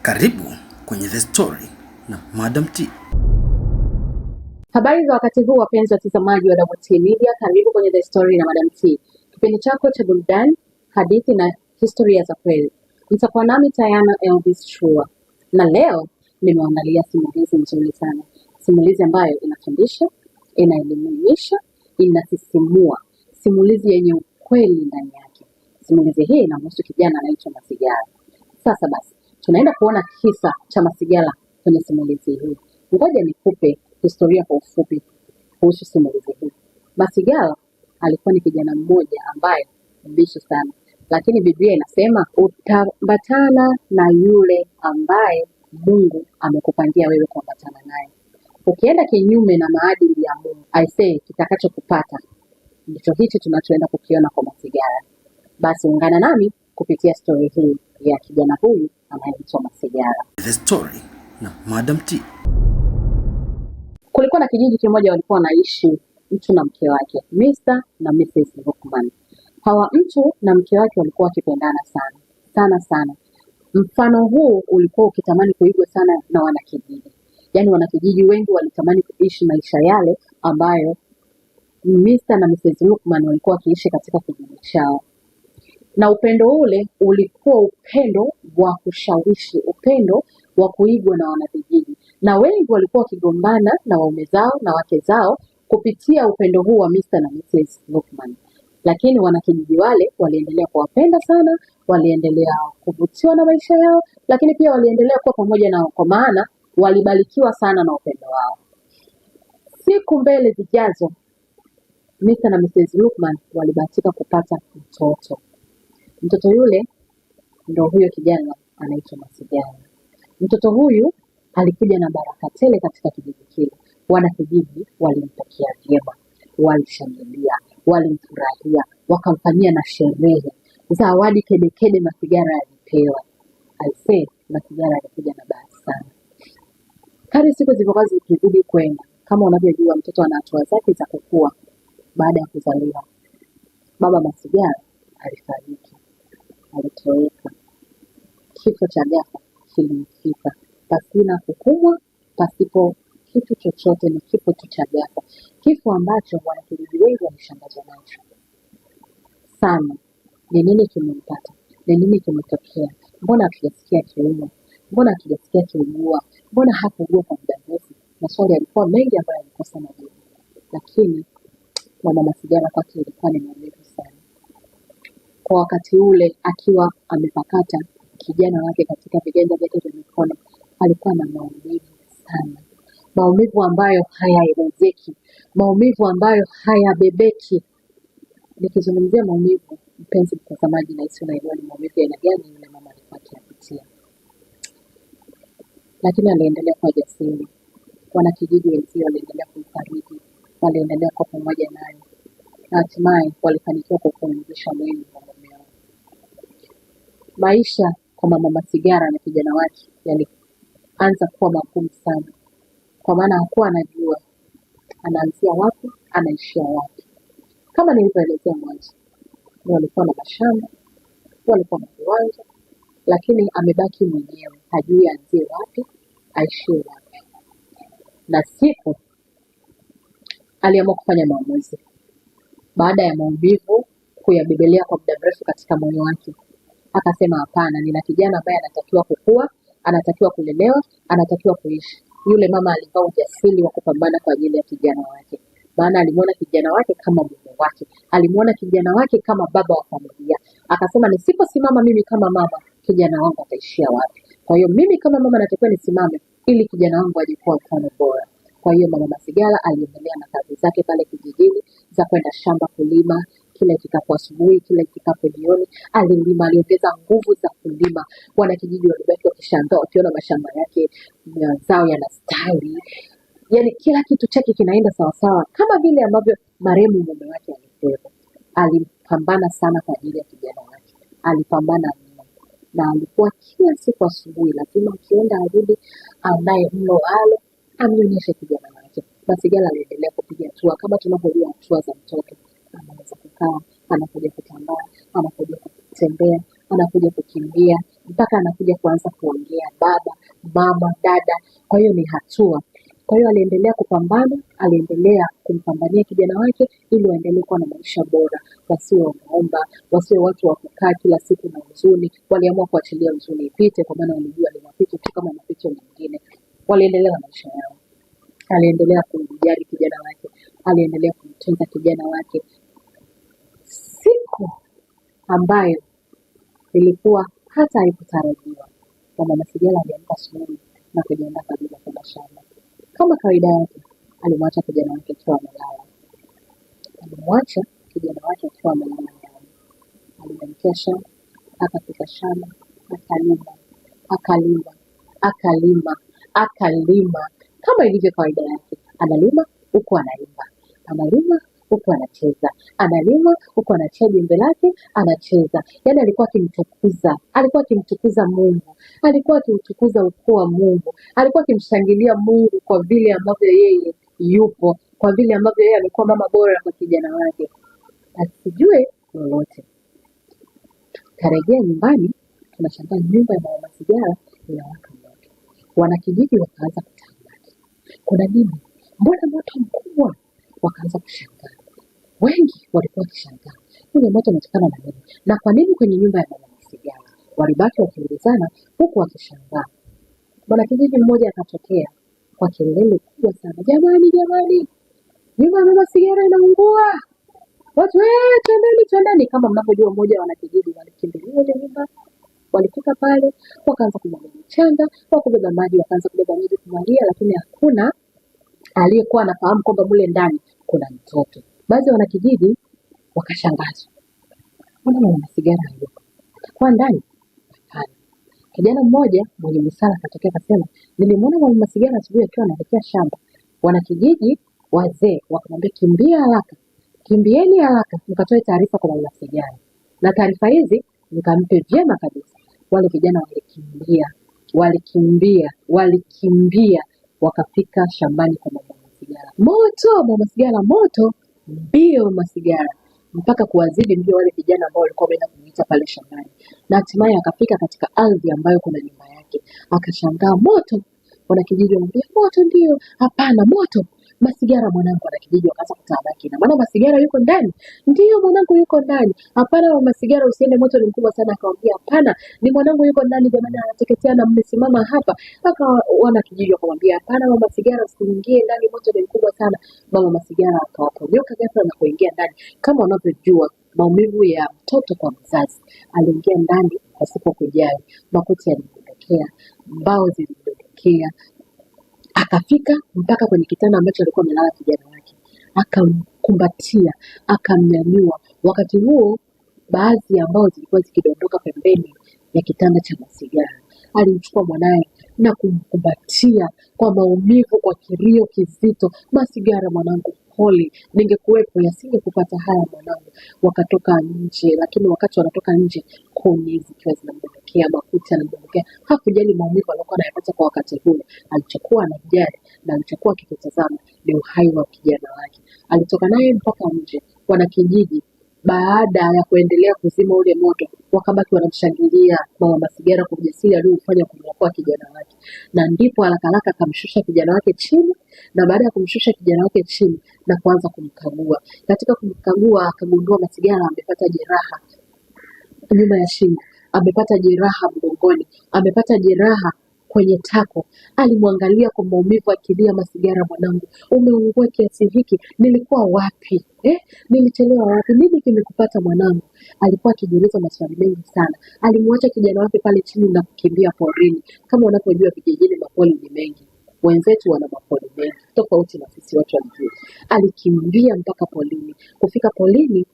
Karibu kwenye The Story na Madam T. Habari za wakati huu wapenzi watazamaji wa Double T Media, karibu kwenye The Story na Madam T, kipindi chako cha burudani, hadithi na historia za kweli. Mtakuwa nami Tayana Elvis Shua, na leo nimeandalia simulizi nzuri sana, simulizi ambayo inafundisha, inaelimisha, inasisimua, simulizi yenye ukweli ndani yake. Simulizi hii inamhusu kijana anaitwa Masigara. Sasa basi, tunaenda kuona kisa cha Masigara kwenye simulizi hii. Ngoja nikupe historia kwa ufupi kuhusu simulizi hii. Masigara alikuwa ni kijana mmoja ambaye mbishi sana, lakini Biblia inasema utaambatana na yule ambaye Mungu amekupangia wewe kuambatana naye. Ukienda kinyume na maadili ya Mungu, I say kitakachokupata ndicho hichi tunachoenda kukiona kwa Masigara. Basi ungana nami kupitia stori hii ya kijana huyu anayeitwa Masigara. The Story na Madam T. Kulikuwa na kijiji kimoja walikuwa wanaishi mtu na mke wake, Mr. na Mrs. Lukman. Hawa mtu na mke wake walikuwa wakipendana sana sana sana. Mfano huu ulikuwa ukitamani kuigwa sana na wanakijiji, yaani wanakijiji wengi walitamani kuishi maisha yale ambayo Mr. na Mrs. Lukman walikuwa wakiishi katika kijiji chao, na upendo ule ulikuwa upendo wa kushawishi, upendo wa kuigwa na wanavijiji, na wengi walikuwa wakigombana na waume zao na wake zao kupitia upendo huu wa Mr. na Mrs. Lukman. Lakini wanakijiji wale waliendelea kuwapenda sana, waliendelea kuvutiwa na maisha yao, lakini pia waliendelea kuwa pamoja nao, kwa maana walibarikiwa sana na upendo wao. Siku mbele zijazo, Mr. na Mrs. Lukman walibahatika kupata mtoto. Mtoto yule ndo huyo kijana anaitwa Masigara. Mtoto huyu alikuja na baraka tele katika kijiji kile. Wanakijiji walimpokea vyema, walishangilia, walimfurahia, wakamfanyia na sherehe, zawadi kedekede Masigara alipewa. Aisee, Masigara alikuja na bahati sana. Kadri siku zilivyokuwa zikizidi kwenda, kama unavyojua mtoto ana hatua zake za kukua baada ya kuzaliwa. Baba Masigara alifariki, alitoweka. Kifo cha ghafla kilimfika pasina hukumu, pasipo kitu chochote, ni kifo tu cha ghafla, kifo ambacho wanakijiji wengi walishangazwa nacho sana. Ni nini kimempata? Ni nini kimetokea? Mbona hatujasikia akiumwa? Mbona hatujasikia akiugua? Mbona hakuugua kwa muda mrefu? Maswali yalikuwa mengi ambayo yalikosa majibu, lakini mama Masigara kwake ilikuwa ni maumivu sana kwa wakati ule akiwa amepakata kijana wake katika viganja vyake vya mikono, alikuwa na maumivu sana, maumivu ambayo hayaelezeki, maumivu ambayo hayabebeki. Nikizungumzia maumivu, mpenzi mtazamaji, nahisi unaelewa ni maumivu ya aina gani yule mama alikuwa akiyapitia, lakini aliendelea kuwa jasiri. Wanakijiji wenzio waliendelea kumfariji, waliendelea kuwa pamoja naye na hatimaye walifanikiwa kupumzisha mwili wa mumeo. Maisha kwa mama Masigara na kijana wake yalianza kuwa magumu sana, kwa maana hakuwa anajua anaanzia wapi anaishia wapi. Kama nilivyoelezea mwanzo, walikuwa na mashamba, walikuwa na viwanja, lakini amebaki mwenyewe, hajui aanzie wapi aishie wapi. Na siku aliamua kufanya maamuzi baada ya maumivu kuyabebelea kwa muda mrefu katika moyo wake, akasema hapana, nina kijana ambaye anatakiwa kukua, anatakiwa kulelewa, anatakiwa kuishi. Yule mama alivaa ujasiri wa kupambana kwa ajili ya kijana wake, maana alimwona kijana wake kama mume wake, alimwona kijana wake kama baba wa familia. Akasema nisiposimama mimi kama mama, kijana wangu ataishia wapi? Kwa hiyo mimi kama mama natakiwa nisimame ili kijana wangu aje kuwa mfano bora. Kwa hiyo mama Masigala aliendelea na kazi zake pale kijijini za kwenda shamba kulima, kila ifikapo asubuhi, kila ifikapo jioni alilima, aliongeza nguvu za kulima. Wanakijiji walibaki wakishangaa wakiona mashamba yake mazao yanastawi, yani kila kitu chake kinaenda sawasawa, kama vile ambavyo marehemu mume wake alikuwepo. Alipambana sana kwa ajili ya kijana wake, alipambana mno, na alikuwa kila siku asubuhi lazima akienda arudi andaye mlo ale, amnyonyeshe kijana wake. Masigala aliendelea kupiga hatua kama tunavyojua hatua za mtoto, anaweza kukaa, anakuja kutambaa, anakuja kutembea, anakuja kukimbia, mpaka anakuja kuanza kuongea baba, mama, dada. Kwa hiyo ni hatua. Kwa hiyo aliendelea kupambana, aliendelea kumpambania kijana wake ili waendelee kuwa na maisha bora, wasiwe wanaomba, wasiwe watu wa kukaa kila siku na huzuni. Waliamua kuachilia huzuni ipite, kwa maana walijua ni mapito tu kama mapito mengine. Waliendelea na maisha yao. Aliendelea kumjali kijana wake, aliendelea kumtunza kijana wake. Siku ambayo ilikuwa hata haikutarajiwa, Mama Masigala aliamka asubuhi na kujiandaa kwa ajili ya kwenda shamba. Kama kawaida yake, alimwacha kijana wake akiwa amelala. Alimwacha kijana wake akiwa amelala ndani. Alielekea shamba, akafika shamba, akalima, akalima, akalima, akalima kama ilivyo kawaida yake. Analima huku anaimba, analima huku anacheza, analima huku anachia jembe lake, anacheza. Yaani alikuwa akimtukuza, alikuwa akimtukuza Mungu, alikuwa akimtukuza ukuu wa Mungu, alikuwa akimshangilia Mungu kwa vile ambavyo yeye yupo, kwa vile ambavyo yeye amekuwa mama bora kwa kijana wake, asijue lolote. Karejea nyumbani, tunashangaa nyumba ya mama Masigara inawaka moto. Wanakijiji wakaanza kutahamaki, kuna nini? Mbona moto mkubwa? Wakaanza kushangaa, wengi walikuwa wakishangaa ule moto unatokana na nini na kwa nini kwenye nyumba ya mama Masigara. Walibaki wakiulizana huku wakishangaa. Mwanakijiji mmoja akatokea kwa kelele kubwa sana, jamani, jamani, nyumba ya mama Masigara inaungua! Watu twendeni, twendeni! Kama mnavyojua, mmoja wa wanakijiji walikimbilia ile nyumba. Walifika pale wakaanza kumwaga mchanga, wakubeba maji, wakaanza kubeba maji kumwagia, lakini hakuna aliyekuwa anafahamu kwamba mule ndani kuna mtoto. Baadhi ya wanakijiji wakashangazwa, mbona mama Masigara hayupo? Atakuwa ndani? Hapana. Kijana mmoja mwenye busara akatokea akasema, nilimwona mama Masigara asubuhi akiwa anaelekea shamba. Wanakijiji wazee wakamwambia, kimbia haraka, kimbieni haraka mkatoe taarifa kwa mama Masigara, na taarifa hizi mkampe vyema kabisa. Wale vijana walikimbia, walikimbia, walikimbia, wakafika shambani kwa mama Masigara. Moto, mama Masigara, moto! Mbio Masigara, mpaka kuwazidi mbio wale vijana ambao walikuwa wameenda kumuita pale shambani, na hatimaye akafika katika ardhi ambayo kuna nyumba yake, akashangaa moto. Wanakijiji wanamwambia moto ndio, hapana moto Masigara mwanangu. Wanakijiji wakaanza kutaabaki, na maana Masigara yuko ndani? Ndiyo, mwanangu yuko ndani. Hapana mama Masigara, usiende, moto ni mkubwa sana. Akamwambia hapana, ni mwanangu yuko ndani jamani, anateketea na mmesimama hapa. Aka wanakijiji wakamwambia hapana mama Masigara, usiingie ndani, moto ni mkubwa sana. Mama Masigara akawaponyoka ghafla na kuingia ndani. Kama unavyojua maumivu ya mtoto kwa mzazi, aliingia ndani pasipo kujali, makuti yalimdondokea, mbao zilimdondokea, akafika mpaka kwenye kitanda ambacho alikuwa amelala kijana wake, akamkumbatia, akamnyanyua. Wakati huo baadhi ya mbao zilikuwa zikidondoka pembeni ya kitanda cha Masigara. Alimchukua mwanaye na kumkumbatia kwa maumivu, kwa kilio kizito, Masigara mwanangu, pole, ningekuwepo yasingekupata haya mwanangu. Wakatoka nje, lakini wakati wanatoka nje, kuni zikiwa zinamdondokea, makuti yanamdondokea. Hakujali maumivu aliyokuwa anayapata kwa wakati ule. Alichokuwa anajali na alichokuwa akikitazama ni uhai wa kijana wake. Alitoka naye mpaka nje. Wanakijiji baada ya kuendelea kuzima ule moto, wakabaki wanamshangilia mama Masigara kwa ujasiri alioufanya kumwokoa kijana wake, na ndipo haraka haraka akamshusha kijana wake chini, na baada ya kumshusha kijana wake chini na kuanza kumkagua. Katika kumkagua akagundua Masigara amepata jeraha nyuma ya shingo, amepata jeraha mgongoni, amepata jeraha kwenye tako. Alimwangalia kwa maumivu akilia, Masigara mwanangu, umeungua kiasi hiki, nilikuwa wapi eh? Nilichelewa wapi? Nini kimekupata mwanangu? Alikuwa akijiuliza maswali mengi sana. Alimwacha kijana wake pale chini na kukimbia porini. Kama unavyojua vijijini mapori ni mengi, wenzetu wana mapori mengi tofauti na sisi watu wa mjini. Alikimbia mpaka polini. Kufika polini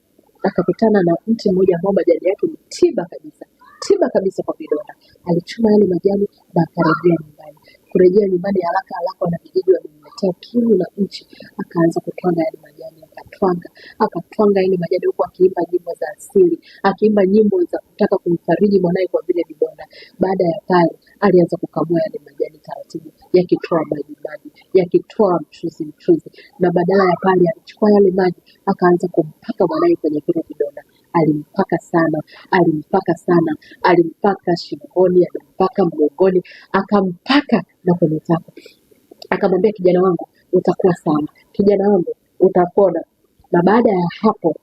akakutana na mti mmoja ambao majani yake ni tiba kabisa, tiba kabisa kwa vidonda. Alichuma yale majani na akarejea nyumbani. Kurejea nyumbani haraka haraka, wanavijiji walimletea kinu na mchi, akaanza kutwanga yale majani, akatwanga akatwanga yale majani, huku akiimba nyimbo za asili, akiimba nyimbo za kutaka kumfariji mwanaye kwa vile vidonda. Baada ya pale, alianza kukamua yale majani taratibu, yakitoa maji maji, yakitoa mchuzi mchuzi, na badala ya pale alichukua yale maji akaanza kumpaka mwanaye kwenye vile vidonda. Alimpaka sana, alimpaka sana, alimpaka shingoni, alimpaka mgongoni, akampaka na kwenye tako. Akamwambia, kijana wangu utakuwa sawa, kijana wangu utapona. Na baada ya hapo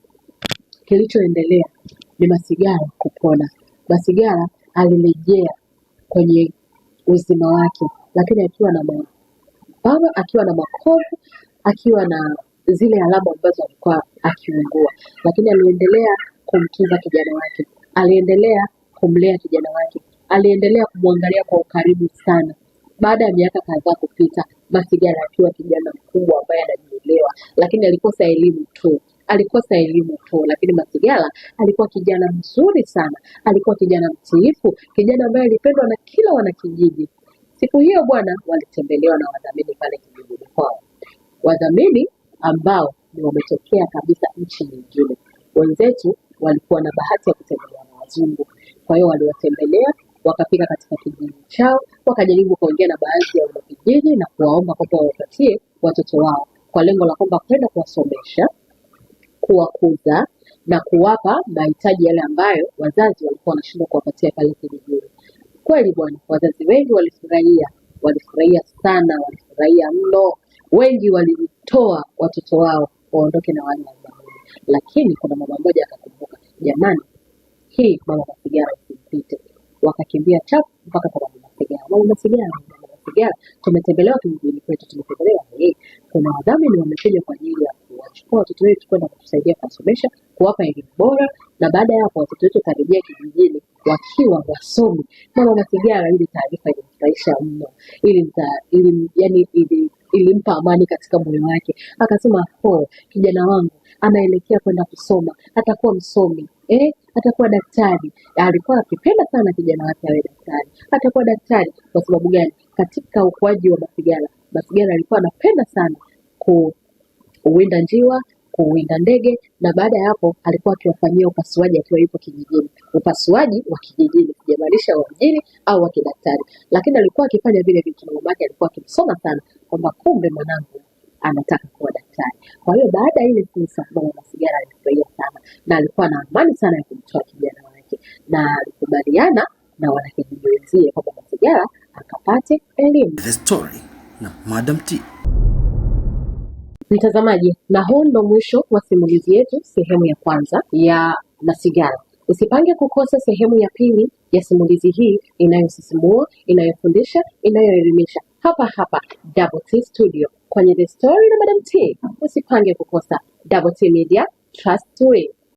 kilichoendelea ni Masigara kupona. Masigara alirejea kwenye uzima wake, lakini akiwa na mababa, akiwa na makovu, akiwa na zile alama ambazo alikuwa akiugua, lakini aliendelea kumtunza kijana wake, aliendelea kumlea kijana wake, aliendelea kumwangalia kwa ukaribu sana. Baada ya miaka kadhaa kupita, Masigara akiwa kijana mkubwa ambaye anajielewa, lakini alikosa elimu tu, alikosa elimu tu. Lakini Masigara alikuwa kijana mzuri sana, alikuwa kijana mtiifu, kijana ambaye alipendwa na kila wanakijiji. Siku hiyo bwana, walitembelewa na wadhamini pale kijijini kwao, wadhamini ambao ni wametokea kabisa nchi nyingine. Wenzetu walikuwa na bahati ya kutembelewa na wazungu, kwa hiyo waliwatembelea, wakafika katika kijiji chao, wakajaribu kuongea na baadhi ya wanakijiji na kuwaomba kwamba wawapatie watoto wao kwa lengo la kwamba kwenda kuwasomesha, kuwakuza na kuwapa mahitaji yale ambayo wazazi walikuwa wanashindwa kuwapatia pale kijijini. Kweli bwana, wazazi wengi walifurahia, walifurahia sana, walifurahia mno. Wengi walitoa watoto wao waondoke na wale wadhamini, lakini kuna mama mmoja akakumbuka, jamani, hii mama Masigara isimpite. Wakakimbia chap mpaka kwa mama Masigara. Mama Masigara, mama Masigara, tumetembelewa kijijini kwetu, tumetembelewa kuna wadhamini wamekuja kwa ajili ya kuwachukua watoto wetu kwenda kutusaidia kuwasomesha, kuwapa elimu bora, na baada ya hapo watoto wetu watarejea kijijini wakiwa wasomi. Mama Masigara, ile taarifa ilimfurahisha mno, yani ilimpa amani katika moyo wake. Akasema, oh, kijana wangu anaelekea kwenda kusoma, atakuwa msomi atakuwa daktari. Alikuwa akipenda sana kijana wake awe daktari, atakuwa daktari. Kwa sababu gani? Katika ukuaji wa Masigara, Masigara alikuwa anapenda sana kuwinda njiwa, kuwinda ndege, na baada ya hapo alikuwa akiwafanyia upasuaji akiwa yupo kijijini, upasuaji wa kijijini, sijamaanisha wa mjini au wa kidaktari, lakini alikuwa akifanya vile vitu, na mamake alikuwa akimsoma sana kwamba kumbe mwanangu anataka kuwa daktari. Kwa hiyo baada ya ile fursa, mama Masigara alifurahia sana na alikuwa na amani sana ya kumtoa kijana wake, na alikubaliana na wanakijiji wenzie kwamba Masigara akapate elimu. The Story na Madam T. Mtazamaji, na huu ndo mwisho wa simulizi yetu sehemu ya kwanza ya Masigara. Usipange kukosa sehemu ya pili ya simulizi hii inayosisimua, inayofundisha, inayoelimisha hapa hapa Double T Studio kwenye The Story na Madam T. Usipange kukosa. Double T Media, trust to win.